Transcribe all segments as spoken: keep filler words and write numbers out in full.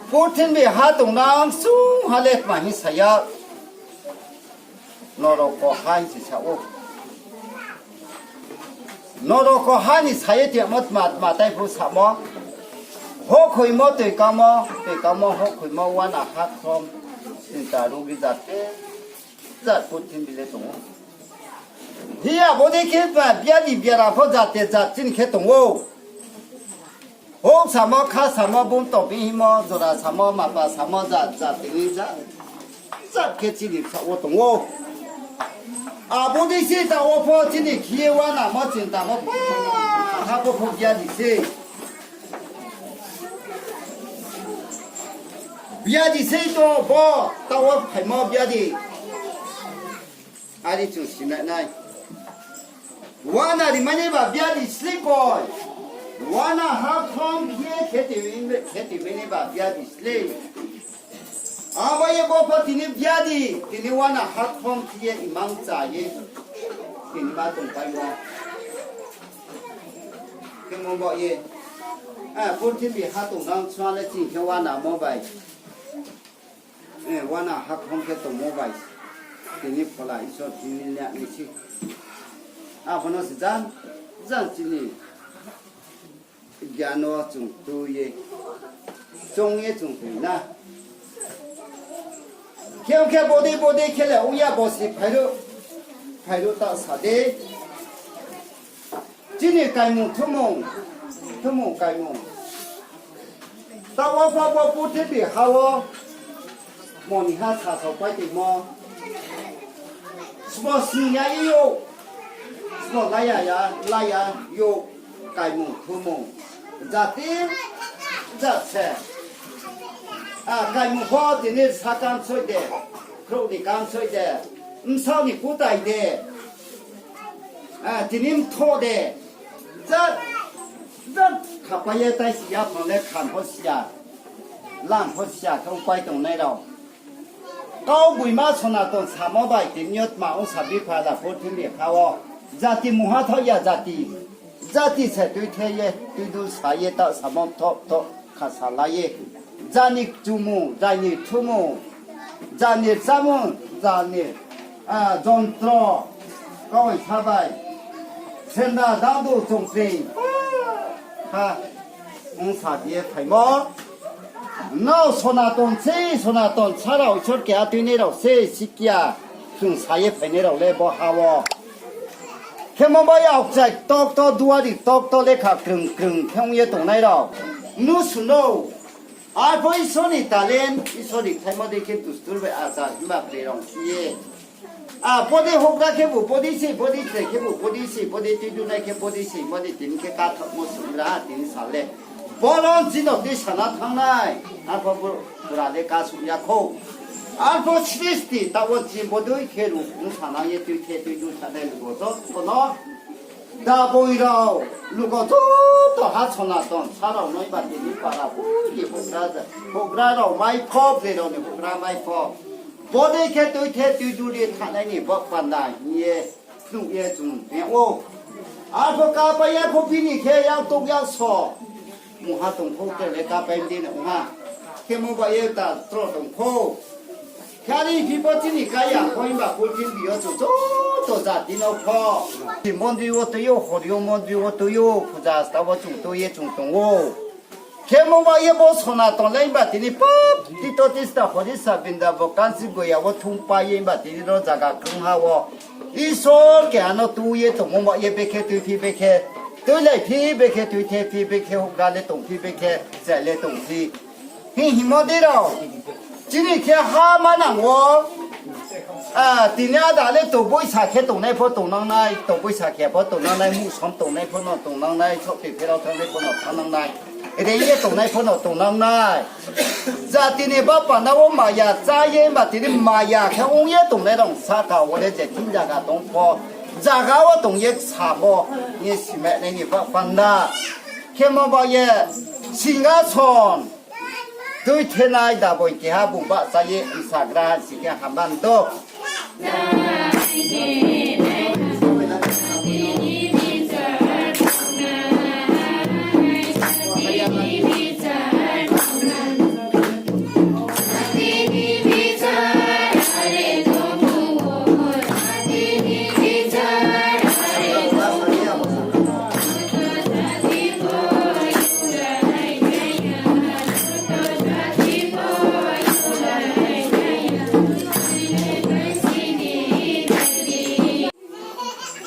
Purthimbi ha tongnang sungha le tma hing sa ya, norok ha hing se sa ou. Norok ha ni sa ye tongmo tma tma tai phu samo. Hokhoimo, tui kamo, tui kamo, hokhoimo, uana ha khrom, sinta rugi jat khe jat purthimbi le tong ou. Hi abo dei khe ba biadi biara pho jat te jat chini khe tong ou. Houh samo, kha samo, bung tongphi himo, jora samo, mapa samo, jat jat tini jat jat khe chini bsaoh wo tong ou. Abo dei se taoh wo pho chini khe ye uanamo chini tamo pa ha pho pho biadi se. Biadi sei to bo taoh wo phaimo biadi. Ari chung sinai nai. Uana rimani ba biadi slei koi. Uana ha khrom khe ye kheti mini ba biadi slei. Abo ye bo pho tini biadi, tini uana ha khrom khe ye imang cha ye. Tini ma tongpai wo. Khemo bo ye. Eh, purthimbi ha tongnang sua le chini khe uanamo bai. Eh, uana ha khrom khe tongmo bai. Tini phola Isor tini le nai se. Abo no se jang, jang chini giyan no chung tui ye, choung ye chung tui na. Khe ong khe bodei bodei khe le ong ya bo se phairuh, phairuh ta sa de. Chini kaimung thumung, thumung kaimung. Taoh wo pho bo purthimbi ha wo moni ha sa saopai tongmo. Sbo sing ya yo, sbo laya ya, laya yo, kaimung thumung. Jati, jat se. A, kaimung pho tini sa kam soi de, khrouh ni kam soi de, bsaoh ni kutai de. A, tini mthoh de. Jat, jat khapai ye tai si ya phang le khan pho si ya. Lam pho si ya khe upai tongnai rao. Kau boima Sonaton samo bai tini yo tma ong sa bipha la purthimbi ha wo. Jati mungha thaoh ya jati. Jati se tuithe ye, tuidu sa ye, taoh samo thoh thoh khasa la ye. Jani kchumung, jani thumung, jani rchamung, jani, ah, jontro, kau sa bai. Senda dadu chongpring. Ha, ong sa ye phaimo. Nrao Sonaton se, Sonaton sa rao Isor keha tuinai rao se, sikya, chung sa ye phainai rao le bo ha wo. Khemo bai aokchai tokto, duari tokto, lekha krung krung khe ong ye tongnai rao. Mnusu no. Arpho Isor ni talent, Isor ni thaimo dei khe dustur bai achar himba broi rao khe ye. A, bodei houhgra khe bo, bodei se, bodei tre khe bo, bodei se, bodei tuidunai khe, bodei se, bodei tini khe kathaohmo suhgra, tini sa le. Boron chino tui sana thanngnai. Arpho bo, bura le kasuh ya khou. Arpho sristi, taoh wo chi bodei khe ru, ong sana ye tuithe, tuidu sanai lugo joto no. Daboi rao, lugo joto ha Sonaton sa rao noi ba tini para hui ni houhgra, houhgra rao mai pho, broi rao ni houhgra mai pho. Bodei khe tuithe tuidu ri thanai ni bo panda hing ye, phnuh ye chung tong ou. Arpho kapai ya kho bini khe yang tok yang so. Mungha tong pho tre le kapai mdi na ong ha. Khemo bai ye ta tro tong pho. Khe ari phi pho chini kaya pho himba purthimbi yo chung joto jati no pho. Mondri wo tui ou, hori yo mondri wo tui ou, puja sta wo chung tui ye chung tong ou. Khemo bai ye bo Sonaton le himba tini pap tito tista horisa binda bo kansi goya wo thumpai ye himba tini ro zaga krungha wo. Isor keha no tui ye tongmo bai ye bekhe tuiphi bekhe, tuilai phi bekhe, tuithe phi bekhe, houhgra le tongphi bekhe, chai le tongphi. Hing hingmo dei rao, chini khe ha manang wo, tini ada le tongboisa khe tongnai pho tongnang nai, tongboisa khe pho tongnang nai, muhsom tongnai pho no tongnang nai, sokti pherao thanngnai pho no thanngnang nai, reing ye tongnai pho no tongnang nai. Jati ni ba panda wo maya chá ye, ba tini maya khe ong ye tongnai rao sahka wo le je thing zaga tong pho, zaga wo tong ye samo, ye simainai ni ba panda. Khemo ba ye, singason, tui thenai daboi keha bung bahcha ye msagra si khe hamban do.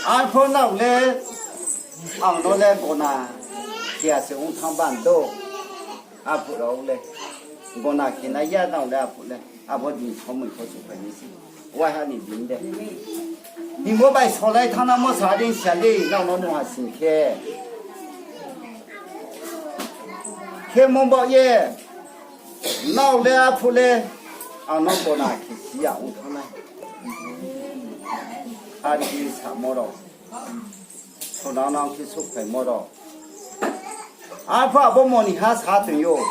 Arphuh nrao le ang no le gona khe ya se ong thanng ban do. Arphuh rao le gona khe nai ya nrao le arphuh le. Abo din somoi pho souhphai nai se. Waiha ni din de. Hingmo bai solai thanngnamo sa dei sa le nrao no nung ha sing khe. Khemo baoh ye, nrao le arphuh le ang no gona khe si ya ong thanng nai. Are khe samo rao. Sona nang khe souhphaimo rao. Arphuh abo moni ha sa toing ou.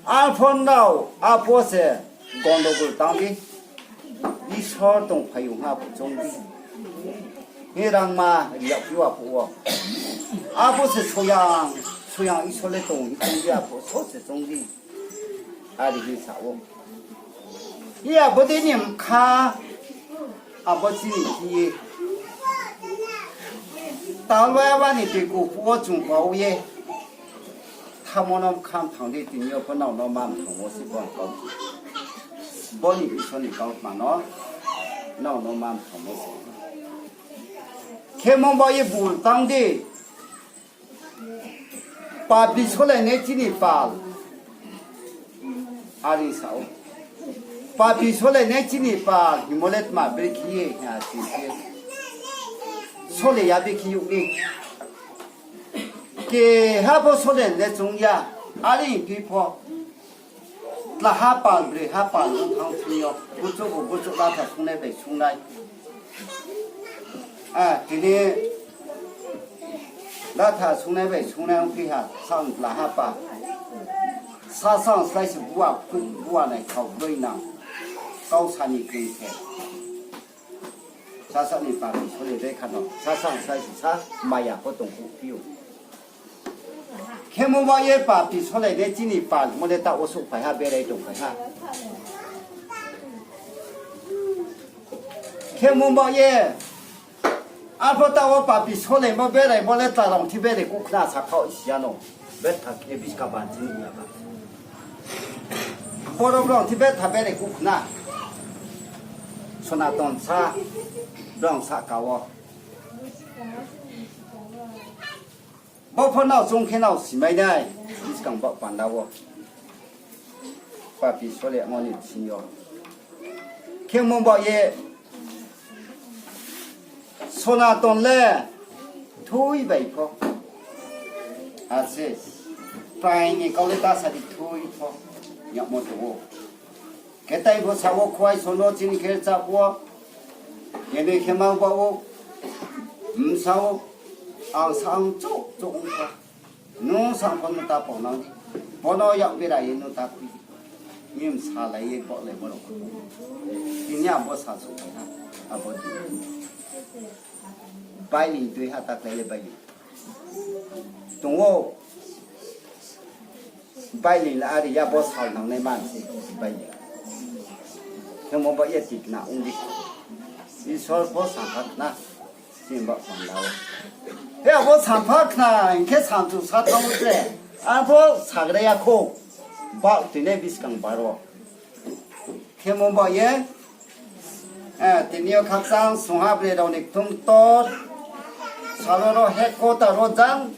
Arphuh nrao arphuh se gondogol tang di. Isor tongphai ong ha arphuh choung di. Hing rangma ri yagphi ou arphuh wo. Arphuh se soyang, soyang Isor le tong hing choung di arphuh so se choung di. Are hing sa ou. Iya bodei ni mkha, abo chini khe ye. Talwai abo ni tui kuhphuh wo chung pau ye. Thamo no mkha mthang di tini yo pho nrao no ma mthangmo se bo ang kau. Bo ni Isor ni kautma no nrao no ma mthangmo se. Khemo baoh ye bul tang di. Papi solai nai chini pal. Are sa ou. Papi solai nai chini pal hingmo le tma brekhe ye hing ya sing khe. Solai ya brekhe youh ni. Keha pho solai le choung ya. Are hing khe pho. Tla ha pal, broi ha pal ong thanng thing yo, buchouh bo buchouh latha sungnai bai sungnai. A, tini latha sungnai bai sungnai ongphi ha, sang tla ha pal. Sasang slái se bua, bua nai khau broi nang. Kau sa ni kring khe. Sasa ni papi sole bekha no, sasang slái se sa maya pho tongkuhphi ou. Khemo baoh ye papi solai nai chini pal hingmo le taoh wo souhphai ha, berai tongphai ha. Khemo baoh ye, arphuh taoh wo papi solaimo beraimo le tla rao thi berai kuh khna sa khaoh si ya no. Betha khe biska ban chini ya ba. Boro brao thi betha berai kuh khna. Sonaton sa, brao sahka wo. Bo pho nrao choung khe nrao simai nai, buskang baoh panda wo. Papi sole mo ni sing yo. Khemo baoh ye, Sonaton le thui bai pho. Ase, prai ni kau le ta sa di thui pho. Yagmo tong ou. Khe tai pho sa wo khuai so no chini khe rchah wo. Khe noi khe ma ba wo. Bsa wo. Ang sa ang chouh chouh ong pha. Nung sa pho nung ta pau nang di. Bo no yak bera ye nung ta khui di. Mim salai ye baohlai mo rao. Tini abo sa souhphai ha. Abo di. Bailing tui ha ta klái le bailing. Tong ou. Bailing la ari ya bo sal nangnai man se bailing. Khemo ba ye tikna ong di. Isor pho sa kha khna. Chini baoh panda wo. He abo sampha khna hing khe samchu sa thanng ou tre. Arpho sagra ya khou. Baoh tini buskang baro. Khemo baoh ye, eh, tini yo khakchang sungha bre rao ni kthum ktor. Salo ro headquarter ro jang,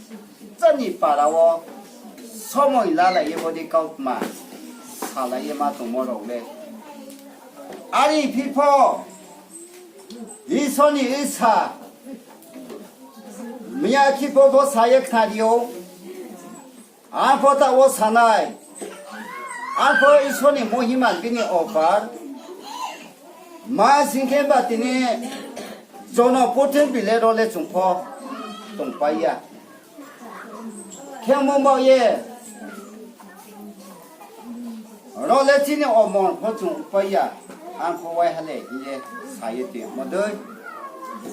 jani para wo. Somoi lalai ye bodei kautma salai ye ma tongmo rao le. Are phi pho, Isor ni Isa, miya khe pho bo sa ye khnari ou, ang pho taoh wo sa nai, ang pho Isor ni mohima bini offer, ma sing khe ba tini jono purthimbi le ro le chung pho tongpai ya. Khemo baoh ye, ro le chini omor pho chung pai ya, ang pho waiha le hing ye sa ye tongmo dei.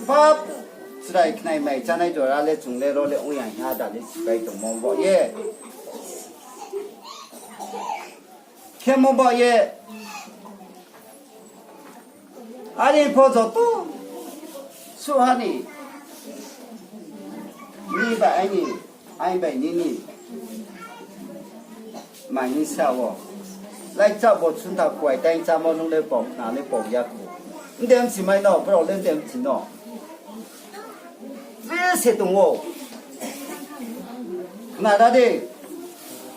Pap chrai khnai mai chánai jora le chung le ro le ong ya hing ha da le sipai tongmo baoh ye. Khemo baoh ye, are pho joto suh ha ni, nini bai aini, aini bai nini mai hing sa wo. Laichak bo sunta kuai tang chámo nung le pau khna le pau ya kho. Nde mchi mai no, brao le nde mchi no. Tre se tong ou. Khna ra di,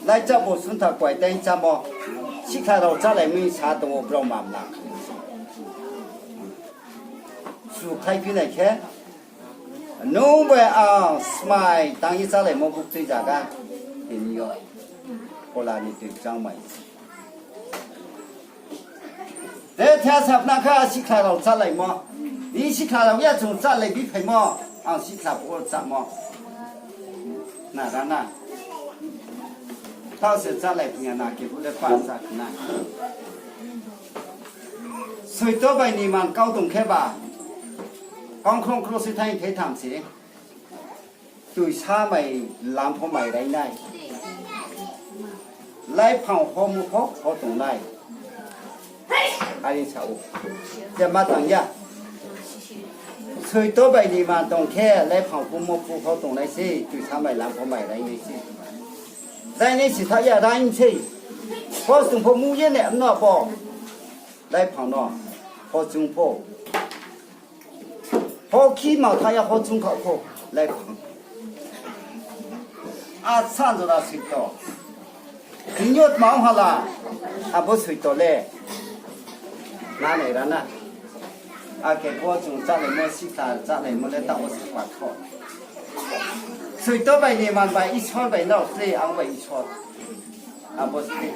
laichak bo sunta kuai tang chámo, sihkhla rao chálai mi sa tong ou brao mamna. Chu khlaiphi nai khe, nung bai ang smai tang ye chálaimo buktui zaga, tini yo, Phola ni tui kchangmai. Te thea saphna kha sihkhla rao chálaimo. Ni sihkhla rao ya chung chálai biphaimo, ang sihkhla pho chámo. Na ra na. Taoh se chálai phung ya na khe bu le pa chá khna. Soito bai ni man kau tong khe ba, kongkhrong khro se thaing thai tham se. Tuisa mai lam pho mai rai nai. Laiphang pho mu pho pho tong nai. Are sa ou. Je ma tang ya. Soito bai ni man tong khe laiphang pho mu pho pho tong nai se, tuisa mai lam pho mai rai nai se. Rai nai si tha ya rai sei. Pho sung pho mu ye ne mno pho. Laiphang no. Pho chung pho. Pho khi ma tha ya pho chung kha pho. Laiphang. A san jora soito. Tini yo tma ong hala. Abo soito le. Na nai ra na. Akhe pho chung chálaimo sihkhla chálaimo le taoh wo se pa kho. Soito bai ni man bai Isor bai nrao sle ang bai Isor. Abo sle.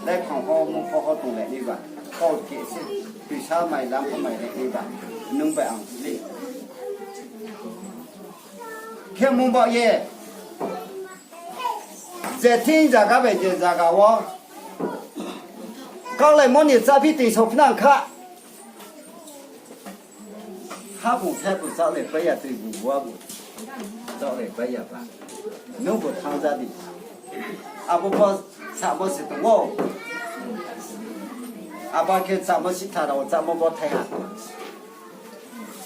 Laiphang pho mu pho pho tong le ni ba. Pho khe se. Tuisa mai lam pho mai le ni ba. Nung bai ang sle. Khemo baoh ye. Je thing zaga bai je zaga wo. Kaulaimo ni cháphi toing sophi nang kha. Habung thai bu chálapai ya, tui bu bua bu chálapai ya ba. Nungbu thanng ja di. Abo pho samo se tong ou. Abo khe samo sitha rao chámo bo thai ha.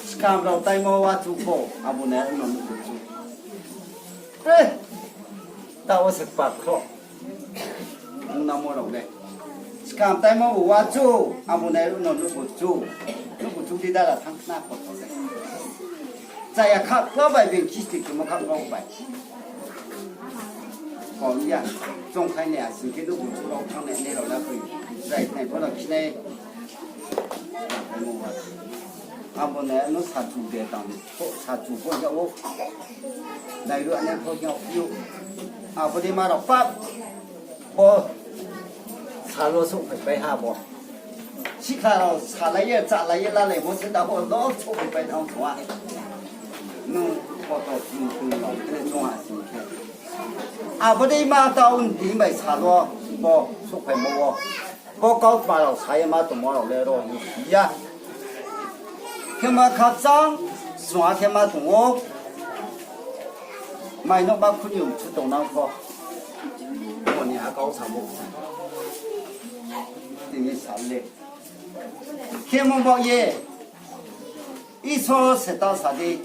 Skam rao taimo wachu pho, abo nai no nuhbu chu. Eh, taoh wo se kpa khro. Ong namo rao le. Skam taimo bo wachu, abo nai no nuhbu chu. Nuhbu chu di dara thanng khna pho tho le. Chaya khaklo bai being khisti khemo khaklo bai. Kom ya, chongthai nai asing khe nuhbu chu rao thanng nai nai rao la koi. Chrai nai pho no khinai. Abo nai no sachu de tang, sachu pho ya ou. Nairuh nai pho ya ou. Abo dei ma rao pap. Bo salo souhphaipai ha bo. Sikha rao salai ye, chalai ye, lalaimo se da bo lo souhphaipai thanng tong ha. Nung koto chung chung rao khe chung ha sing khe. Abo dei ma taoh di bai salo bo souhphaimo wo. Bo kautma rao sa ye ma tongmo rao le ro hing si ya. Khe ma khakchang, sung ha khe ma tong ou. Mai no ba khuni ong chu tongnang pho. Bo ni ha kau samo. Tini sa le. Khemo baoh ye. Isor se ta sa di.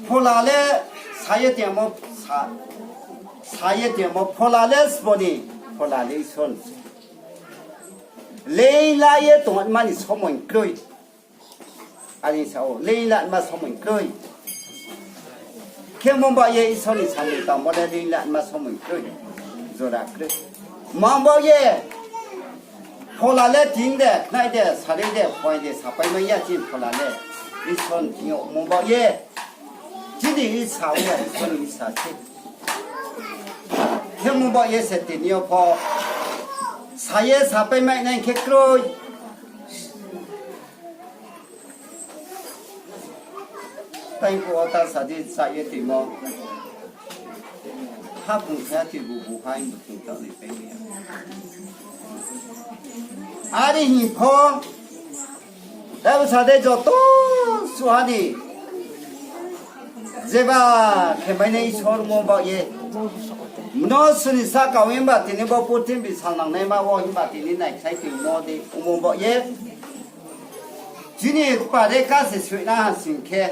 Phola le sa ye tongmo sa, sa ye tongmo phola le sbo ni, phola le Isor ni. Leing la ye tongma ni somoi kroi. Ani sa ou, leing la ma somoi kroi. Khemo baoh ye Isor ni samung tangmo le ring la ma somoi kroi, jora kroi. Mang baoh ye, phola le ting de, khnai de, sarui de, phuaing de, sapai mai ya chini phola le. Isor ni thing yo ongmo baoh ye, chini Isa ong ya, Isor ni Isa se. Khemo baoh ye se tini yo pho sa ye sapai mai nai khe kroi. Tei phuh wo ta sa di, sa ye tuimo. Haphung khe tuibu bu ha, hing bu thing tao ni tei ya. Are hing pho, tei bo sa de joto suha ni jeba khe mai nai Isor mo baoh ye. Mnusu ni sahka wo himba tini bo purthimbi salnangnaima wo himba tini naikhlai tuimo de ongmo baoh ye. Chini pare ka se soina ha sing khe,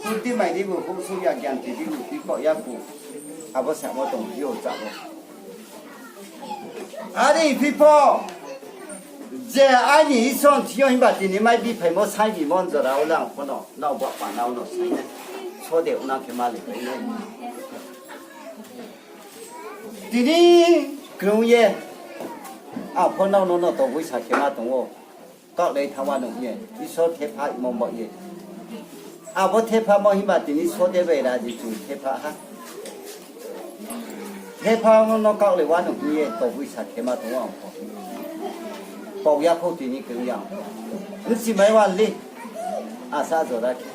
purthimbi mai di bo houhsouh ya, gyan ti di bo pi kho ya phu. Abo samo tong phi yo chá bo. Are phi pho, je aini Isor ni thing yo himba tini mai biphaimo sai bimo jora wo le ang pho no, nrao ba pa nrao no sai nai. So de ong na khe ma le pai nai. Tini krung ye, ang pho nrao no no tobui sa khe ma tong ou. Kaohlai thanng wa nung hing ye, Isor thepha mo baoh ye. Abo thephamo himba tini so de bai raji chung thepha ha. Thephamo no kaohlai wa nung hing ye, tobui sa khe ma tong ou ang pho. Pau ya khou tini krung ya ang pho. Bchi mai wa le, asa jora khe.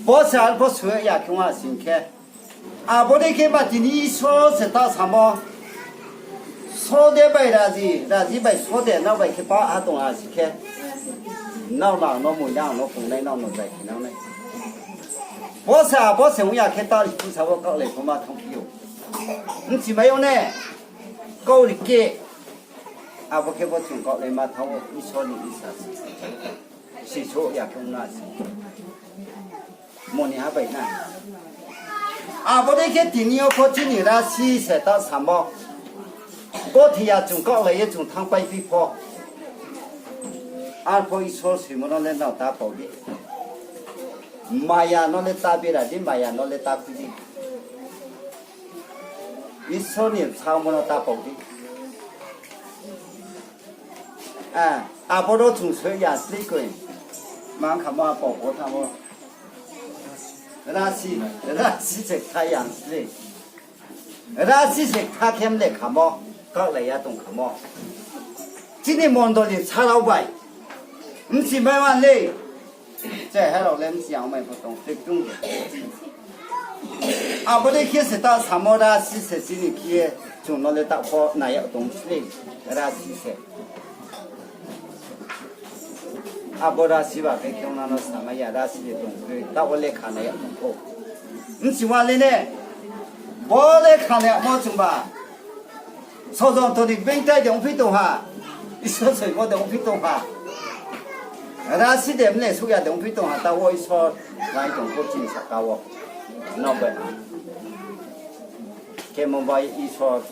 Bo se ar pho soi ya khe ong ha sing khe. Abo dei khe ba tini Isor se ta samo. So de bai raji, raji bai so de nrao bai khe pah ha tong ha si khe. Nrao no ang no moi nai, ang no pung nai, nrao no zai khe nang nai. Bo se abo se ong ya khe ta ri phu sa wo kaohlai pho ma thanng phi ou. Bchi mai ou ne. Kaohlai khe. Abo khe bo chung kaohlai ma thanng ou, Isor ni Isa se. Siso ya khe ong na si. Moni ha bai na. Abo dei khe tini yo pho chini rasi se ta samo. Gothi ya chung kaohlai ye chung thanngpai phi pho. Ar pho Isor soimo no le nrao ta pau di. Maya no le ta bera di, maya no le ta khui di. Isor ni bsamo no ta pau di. Abo no chung soi ya sle koi. Mang khamo a pau pho thanng ou. Rasi, rasi se kha ya sle. Rasi se kha khe mle khamo, kaohlai ya tong khamo. Chini mondoli sarao bai. Bchi mai wa le. Che herao le bchi ya ongmai pho tong, tik tung de. Abo dei khe se ta samo rasi se chini khe ye chung no le taoh pho nai yag tong sle, rasi se. Abo rasi ba khe khe ong na no samai ya, rasi de tong khe taoh wo lekha nai yag tong pho. Bchi wa le ne, bo lekha nai yagmo chungba. Sojonto ni bengtai de ongphi tong ha, Isor soimo de ongphi tong ha. Rasi de mle suh ya de ongphi tong ha, taoh wo Isor nai tong pho chini sahka wo. Nrao bai. Khemo bai Isor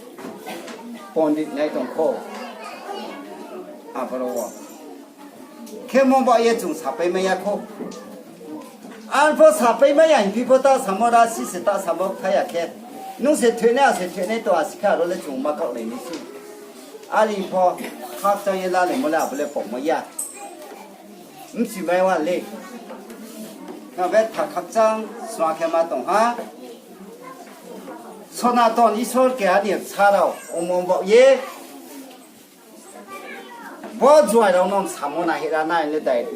pondit nai tong kho. Aboro wo. Khemo bai ye chung sapai mai ya kho. Arpho sapai mai ya hingphi pho ta samo rasi se ta samo kha ya khe. Nung se thoinai, a se thoinai tong ha si khe aro le chung ma kaohlai nai se. Are pho khakchang ye lalaimo le abo le pongmai ya. Bchi mai wa le. Nang betha khakchang sma khe ma tong ha. Sonaton Isor keha ni bsa rao ongmo baoh ye. Bo juai rao no samo nai hira nai le dai.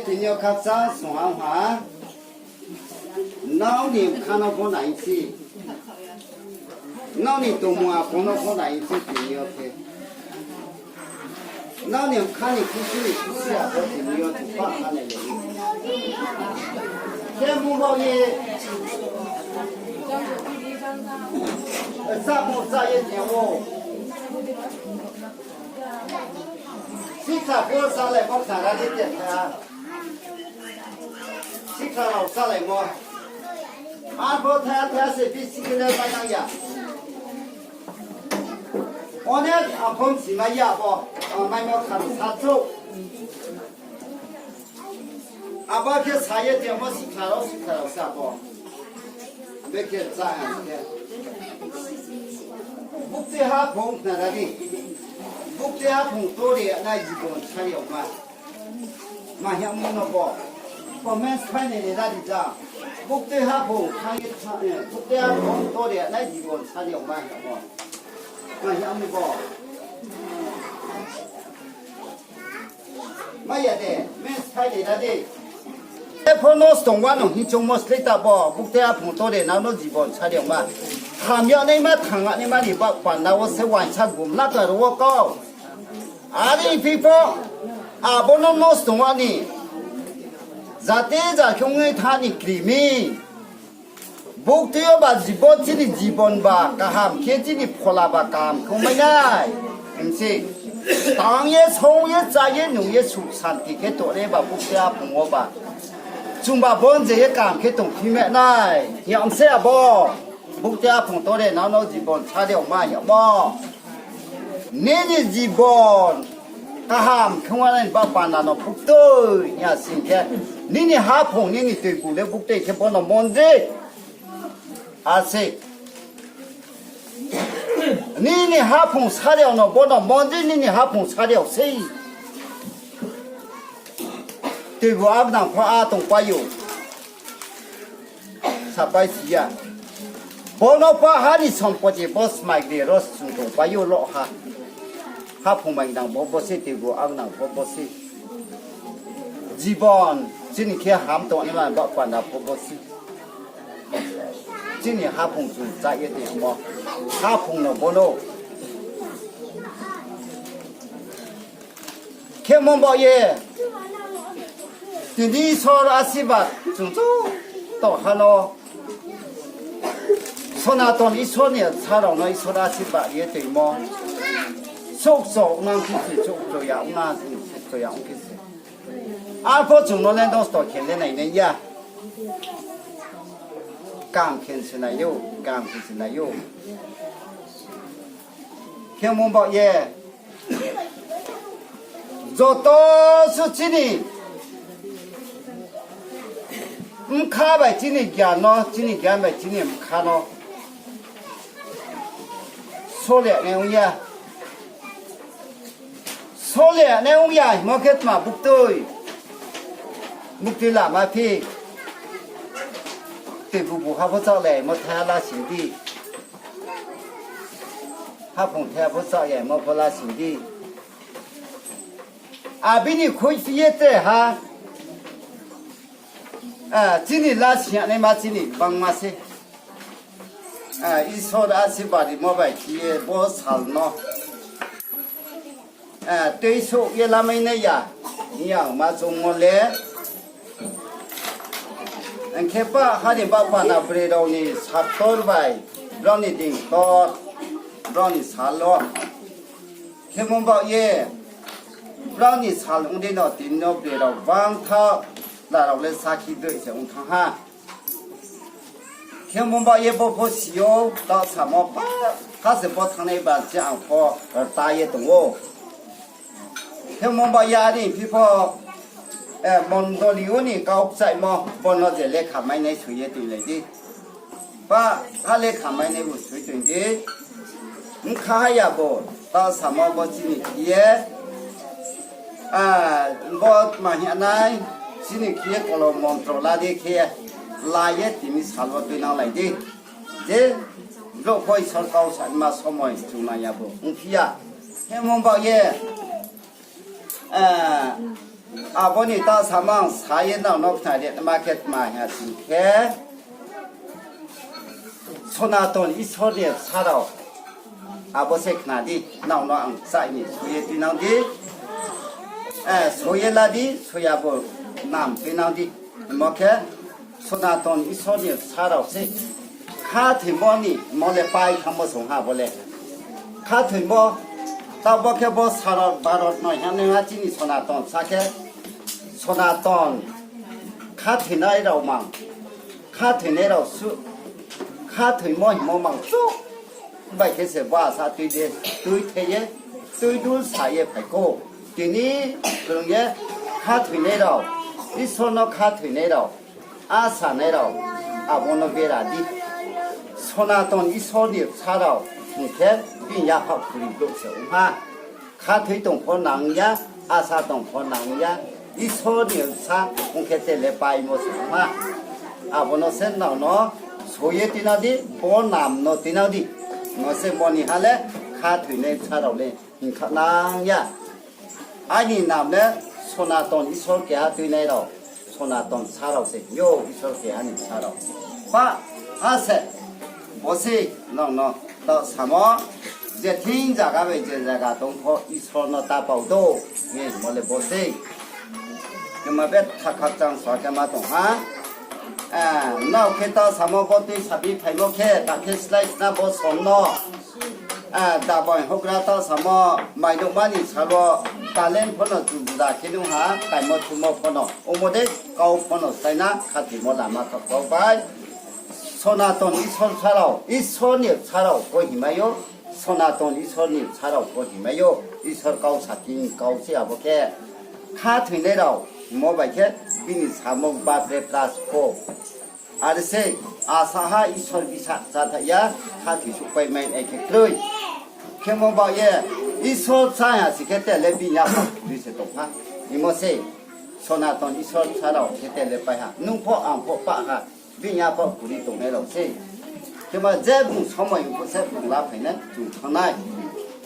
Tini yo khakchang song ha ha. Nrao ni bkha no pho nai se. Nrao ni tongmung apho no pho nai se tini yo khe. Nrao ni bkha ni khusi ni khusi apho tini yo tongpha ha nai le. Khe mung baoh ye chámo chá ye tong ou. Sikha pho chálai pho khna ra di te tha. Sikha rao chálaimo. Arpho thaya thaya se bisi khe le mainang ya. Onek aphom si mai ya bo. Ang maimo kha sa chouh. Abo khe sa ye tongmo sikha rao, sikha rao sa bo. Bekhe chá ang khe. Buktui haphung khna ra di. Buktui haphung tore nai jibon sari yagma. Ma hingmo no bo. Comments phainai ni ra di ja. Buktui haphung khang ye tha, eh, buktui haphung tore nai jibon sari yagma hingmo. Ma hingmo bo. Mai ya de, comments phainai ra di. Epho nosto ong wa no hing choungmo slei ta bo, buktui haphung tore nang no jibon sari yagma. Hamyagnaima thanngnaima ni baoh panda wo se uaingsa gumla kla ro wo kau. Are phi pho, abo no nosto ong wa ni. Jate ja khe ong ye tha ni kri mi. Buktui yo ba jibon chini jibon ba kaham khe chini phola ba kaham khe ongmai nai. Hing se, tang ye, song ye, chá ye, nung ye, suk santi khe tong re ba buktui haphung wo ba. Chung ba bon je ye kaham khe tongphi mai nai. Hing se abo. Buktui haphung tore nang no jibon sari yagma hingmo. Nini jibon kaham khe ong nai ba panda no buktui ya sing khe. Nini haphung, nini toibu le buktui khe bo no mondir. Ase. Nini haphung sari yag no bo no mondir nini haphung sari yag sei. Toibu agnang pho a tongpai ou. Sapai si ya. Bo no pho ha ni sompoti bo smai gri ro sung tongpai ou lo ha. Haphung maingnang pho bo se, toibu agnang pho bo se. Jibon chini khe ham tongnaima baoh panda pho bo se. Chini haphung chung chá ye tongmo. Haphung no bo no. Khemo baoh ye, tini Isor asirbad chung chung tong ha no, Sonaton Isor ni sa rao no Isor asirbad ye tongmo. Souhcho ong nang khe se, souhcho ya ong nang, souhcho ya ong khe se. Arpho chung no le nosto khe le nai nai ya. Kaham khe se nai ou, kaham khe se nai ou. Khemo baoh ye, joto suh chini bkha bai chini gyan no, chini gyan bai chini bkha no sole nai ong ya. Sole nai ong ya hingmo khe tma buktui, buktui lama phi. Toibu bu ha pho chálai mo thaiha la sing di. Haphung thaiha pho chálai mo pho la sing di. Abini khuiphi ye tre ha. Ah, chini la sing ya naima chini bangma se. Ah, Isor asirbad rimo bai khe ye bo sal no, ah, tuisouh ye lamai nai ya, hing ya ma choungmo le. Hing khe pa ha ni baoh panda broi rao ni saktor bai, brao ni dingtor, brao ni sal wo. Khemo baoh ye, brao ni sal ong dei no tini no broi rao bangtha, la rao le sakhi broi se ong thanng ha. Khemo baoh ye bo pho si ou, taoh samo pa, kha se bo thanngnai ba se ang pho rta ye tong ou. Khemo baoh ye are phi pho, eh, mondoli wo ni kau kchaimo, bo no je lekha mainai soi ye toilai di. Pa, ha lekha mainai bo soi toing di. Bkha ha ya bo, taoh samo bo chini khe ye, ah, bo tma hing nai, chini khe ye kolom montro la di khe, la ye tini sal wo tuinanglai di. Je brouh pho Isor kau sanma somoi chung nang ya bo ongphi ya. Khemo baoh ye, ah, Abo ni taoh samung sa ye nrao no khnari ma khe tma hing ya sing khe, Sonaton Isor ni bsa rao, abo se khna di, nrao no ang kchaih ni soi ye tuinang di, eh, soi ye la di, soi ya bo nam tuinang di. Hingmo khe, Sonaton Isor ni bsa rao se khathoimo ni mo le pai thanngmo song ha bo le. Khathoimo, taoh bo khe bo Sarot Barot no hing ya nai ha chini Sonaton sa khe, Sonaton khathoinai rao mang, khathoinai rao suh, khathoimo hingmo mang suh bai khe se bo asa tui de, tuithei ye, tuidul sa ye phai kho. Tini krung ye khathoinai rao, Isor no khathoinai rao, asa nai rao, abo no bera di. Sonaton Isor ni bsa rao hing khe bini yapha khuri brouh se ong ha. Khathoi tong pho nang ya, asa tong pho nang ya, Isor ni bsa ong khe te le paimo se ong ha. Abo no se nrao no soi ye tuinang di, bo nam no tuinang di. Mo se moni ha le khathoinai bsa rao le hing kha nang ya. Aini nam le Sonaton Isor keha tuinai rao, Sonaton bsa rao se hing ou, Isor keha ni bsa rao. Ba, a se, bo se nrao no taoh samo, je thing zaga bai je zaga tong pho Isor no ta pao do, hing ye hingmo le bo se. Kema betha khakchang sa khe ma tong ha. Eh, nrao khe taoh samo bo tuisa bi phaimo khe, ta khe slái sna bo som no. Ah, dabai houhgra taoh samo, mainouhma ni sal wo talent pho no juda juda khe nung ha, kaimo thumo pho no, omo dei kau pho no slái na khathoimo lama kha kau bai. Sonaton Isor bsa rao, Isor ni bsa rao pho hingmai ou, Sonaton Isor ni bsa rao pho hingmai ou, Isor kau sathing kau se abo khe. Khathoinai rao hingmo bai khe bini samung bapre pras pho. Are se, asa ha Isor bisa cháthaih ya, khathoi souhpai mai nai khe kroi. Khemo baoh ye, Isor bsa ya si khe te le bini yapha khuri se tong ha. Hingmo se, Sonaton Isor bsa rao khe te le pai ha. Nung pho ang pho pah ha, bini yapha khuri tongnai rao se. Khemo je bung somoi ong pho se bung laphai nai, chung thanng nai.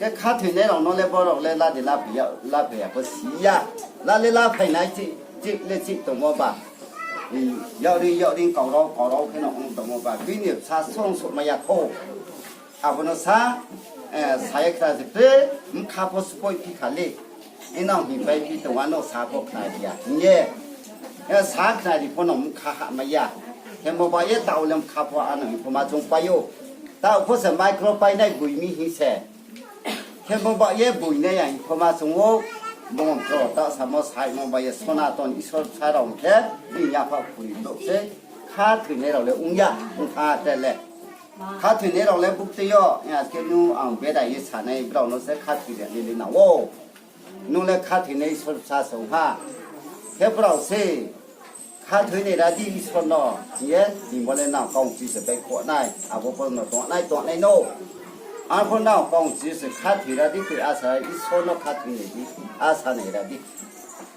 Khe khathoinai rao no le borao le la de laphai ya, laphai ya pho si ya. La le laphai nai chih, chih le chih tongmo ba. Yakroi yakroi kaurao kaurao khe no ong tongmo ba, bini bsa song souhmai ya kho. Abo no sa, eh, sa ye khna se, Pre, bkha pho supoih phi kha le. Nrao hingpai phi tong, ano sa pho khnari ya hing ye. Eh, sa khnari pho no bkha hahmai ya. Khemo ba ye taoh le bkha pho ano hing pho ma choungpai ou. Taoh pho se micro painai boi mi hing se. Khemo ba ye boinai ya hing pho ma choung ou. Bung tro taoh samo saimo ba ye Sonaton Isor bsa rao khe bini yapha khuri brouh se. Khathoinai rao le ong ya, ong tha te le. Khathoinai rao le buktui yo, ya khe nung ang bera ye sanai brao no se khathoi ri nai le nang ou. Nung le khathoinai Isor bsa se ong ha. Khe brao se, khathoinai ra di Isor no, hing ye, hingmo le nang kaungchi se baihkhouh nai, abo pho no tongnai, tongnai no. Arphuh nang kaungchi se khathoi ra di, tui asa Isor no khathoinai di, asa nai ra di.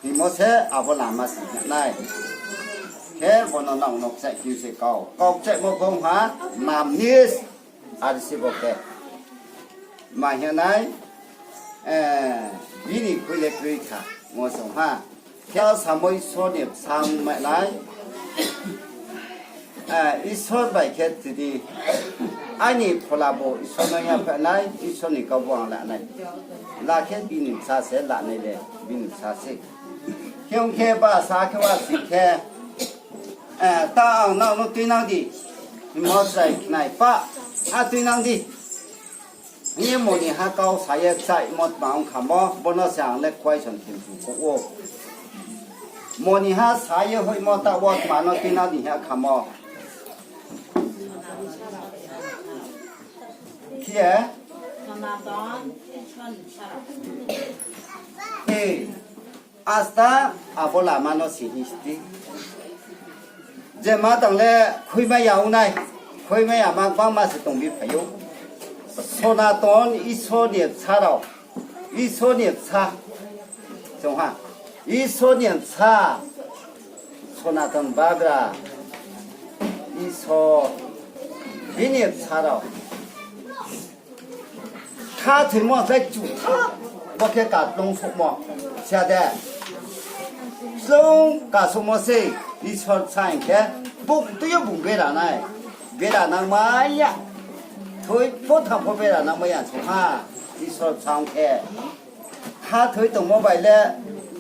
Hingmo se abo lama se hing nai. Khe bo no nang no kchaih khe se kau. Kau kchaihmo pho ong ha, nam ni, are se bo khe. Ma hing nai, eh, bini khui le kroi kha, mo se ong ha. Khe samo Isor ni bsa ong mai nai. Eh, Isor bai khe tini, aini phola bo Isor no yaphaih nai, Isor ni kau bo ang la nai. La khe bini bsa se, la nai le bini bsa se. Khe ong khe ba sa khe wa si khe, eh, ta ang nang no tuinang di, hingmo chrai khnai pa, a tuinang di. Hing ye moni ha kau sa ye kchaihmo tma ong khamo, bo no se ang le question khe mchu kho ou. Moni ha sa ye hoihmo taoh wo tma no tuinang di hing ya khamo. Khe? Eh, asta abo lama no si hing sti. Je ma tang le khuimai ya ong nai, khuimai ya ma gbangma se tong bi phai ou. Sonaton Isor ni bsa rao, Isor ni bsa, chung ha, Isor ni bsa, Sonaton bagra, Isor, bini bsa rao. Khathoimo slái chutha, bo khe kaplung souhmo, siya de. Slung kasouhmo se, Isor bsa hing khe, bung tui yo bung bera nai. Bera nangmai ya. Thoi pho thang pho bera nangmai ya chung ha. Isor bsa ong khe. Khathoi tongmo bai le,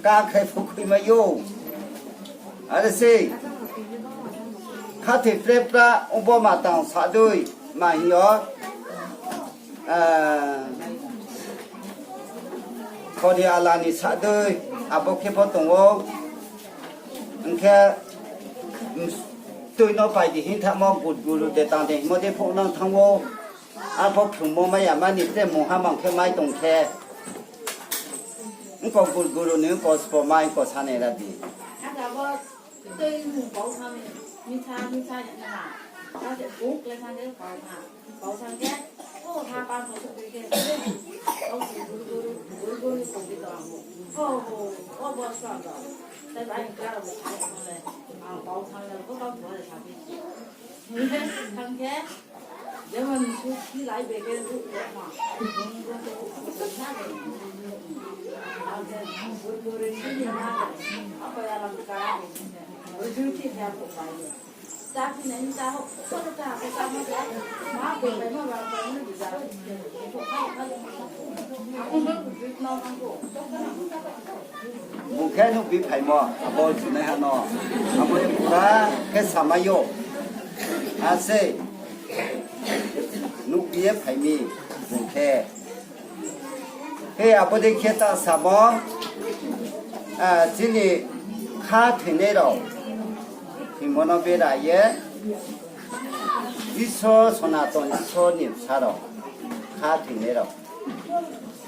kakhe pho khuimai ou. Are se, khathoi prepra ongbo ma tang sadoi, ma hing yo, eh, khori ala ni sadoi, abo khe pho tong ou. Hing khe, mm, tui no pai di hing thamo, gud guru de tang de hingmo de pho nang thanng ou. Arpho phrungmo mai ya mani tre mungha mang khe mai tong khe. Ongko gud guru ni ongko sbo mai ongko sanai ra di. Bung khe nuhbi phaimo, abo chunaiha no. Abo ye pura khe samai ou. Ase nuhbi ye phai mi bung khe. He abo dei khe ta samo, ah, chini khathoinai rao, thoimo no bera ye, Isor, Sonaton Isor ni bsa rao, khathoinai rao.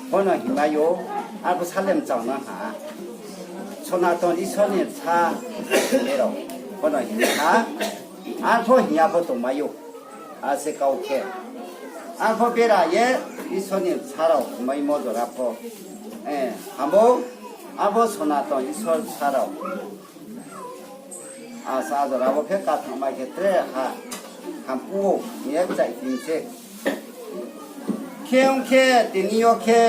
Bono hingmai ou, arpho salem chang nang ha. Sonaton Isor ni bsa rao, bono hingmai ha. Arpho hing ya pho tongmai ou. Ase kau khe. Arpho bera ye Isor ni bsa rao hingmaimo jora pho. Eh, abo, abo Sonaton Isor bsa rao. Asa jora bo khe kathangmai khe tre ha, hampu ou, hing ye chai tin se. Khe ong khe, tini yo khe,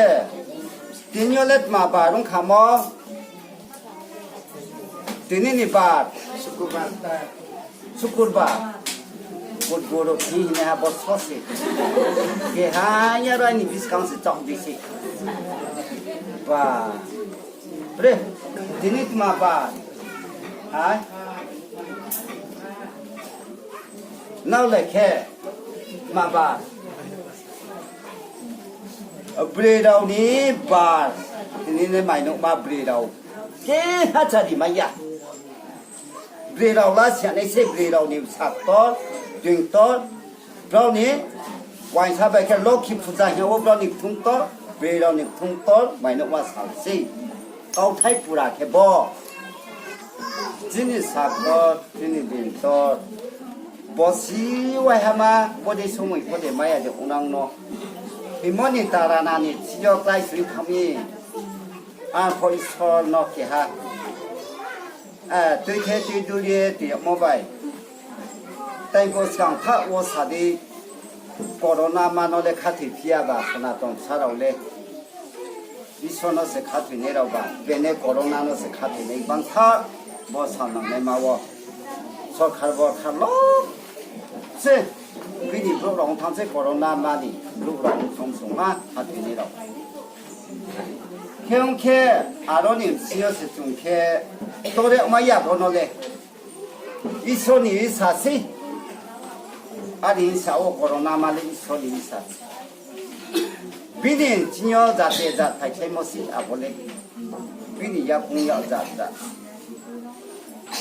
tini yo le tma bar ong khamo, tini ni bar, Sukurbar. Gud guru thing hinaiha bo so se. Keha ya ro aini buskang se chaoh di se. Ba. Bre, tini tma bar. Hai. Nrao le khe tma bar. Broi rao ni bar. Tini ni mainouhma broi rao. Keha chari mai ya. Broi rao la siyanai se, broi rao ni bsa ktor, toing ktor, brao ni uaingsa bai khe Lokhi puja hing ya wo brao ni kthung ktor, broi rao ni kthung ktor mainouhma sal sei. Kauthai pura khe bo. Chini saktor, chini bini ktor, bosi waihama, bodei somoi pho de mai ya de ongnang no. Hingmo ni tarana ni thing yo klái soi thanng mi. Arpho Isor no keha, eh, tui khe tui duri ye tui yagmo bai. Tei bo skang tha wo sa di, corona ma no le khathoi phi ya ba Sonaton bsa rao le. Isor no se khathoinai rao ba, bene corona no se khathoinai bangtha bo salnangnaima wo. Sorkar borkar lo se, bini brouh rao ong thanng se corona ma ni brouh rao ong thanng songma khathoinai rao. Khe ong khe, aro ni bsing yo se chung khe, tore mai ya bo no le. Isor ni isa sei. Are hing sa wo corona ma le Isor ni isa sei. Bini thing yo jate jat phaikhlaimo sei abo le. Bini yakoung yag jat jat.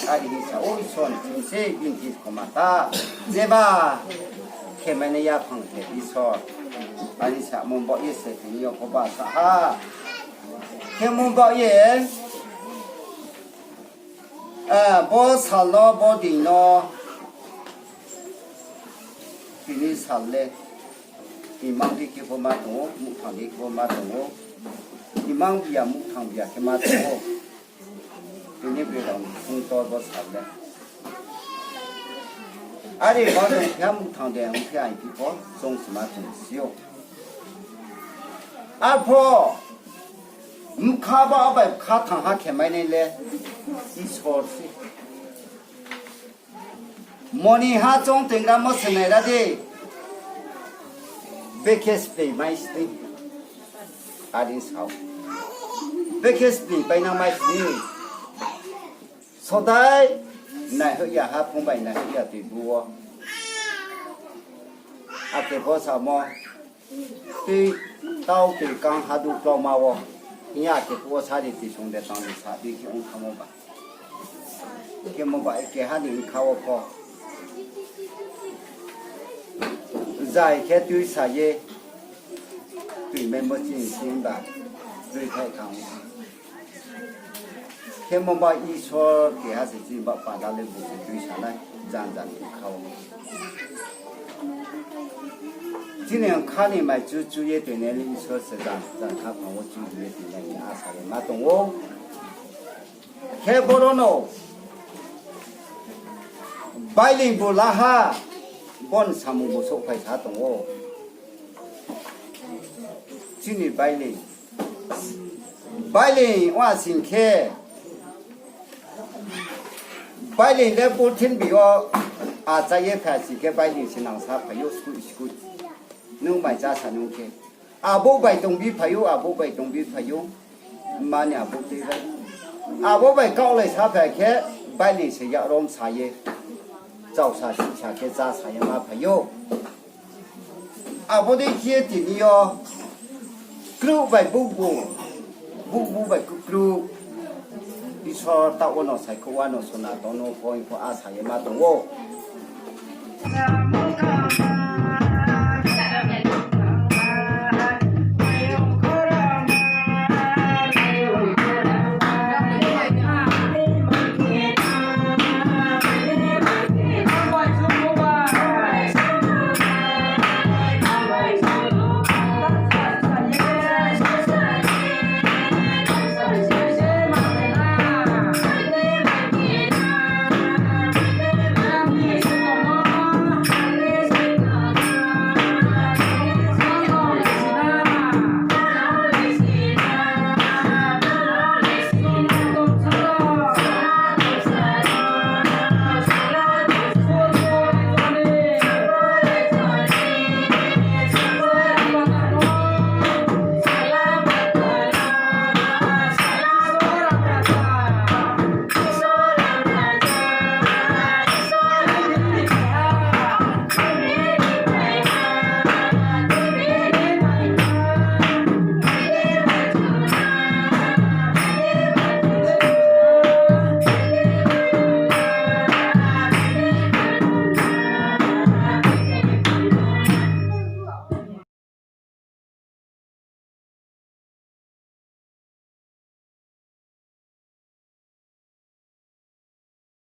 Are hing sa wo Isor ni thing se bini thing khoma ta. Jeba khemainai yaphang khe Isor. Are hing samo baoh ye se tini yo pho ba sa ha. Khemo baoh ye, ah, bo sal no, bo din no, tini sal le, imang di khe pho ma tong ou, muhthang di khe pho ma tong ou, imang biya, muhthang biya khe ma tong ou. Tini broi rao ni kthung ktor bo sal le. Are ma tong khe muhthang de ong khe aiphi pho, chung se ma tong si ou. Arpho, bkha ba bai bkha thangha khe mainai le. Isor se. Moni ha chong tengramo se nai ra di. Bekhe splei mai sni. Adi sao. Bekhe splei paina mai sni. Sodai naihoih ya ha phung bai naihoih ya tui bu wo. Ake pho samo. Tui tau tui kang hadu klauma wo. Hing ya ake phuh wo sari tui sung de tang de sa di khe ong khamo ba. Khemo ba keha ni bkha wo pho. Zai khe tuisa ye. Tui maimo chini chini ba. Tui thai kha ong kha. Khemo ba Isor keha se chini ba pada le bu se tuisa nai. Jan jan bkha wo. Chini bkha ni mai chu chu ye toinai le Isor se jan jan khaphang wo chu ye toinai ni asa ye ma tong ou. Khe boro no bailing bu la ha, bo ni samung bu souhphai sa tong ou. Chini bailing, bailing wa sing khe, bailing le purthimbi yo achai ye phai sing khe bailing se nang sa phai ou skui skui. Nung mai chá sa nung khe. Abo bai tongbi phai ou, abo bai tongbi phai ou. Mani abo tei bai. Abo bai kaohlai sa phai khe, bailing se yak rom sa ye. Chausa sisa khe chá sa ye ma phai ou. Abo dei khe tini yo kruh bai bukbu, bukbu bai kukruh. Isor taoh wo no saikhouh wa no sona tong no pho hing pho asa ye ma tong ou.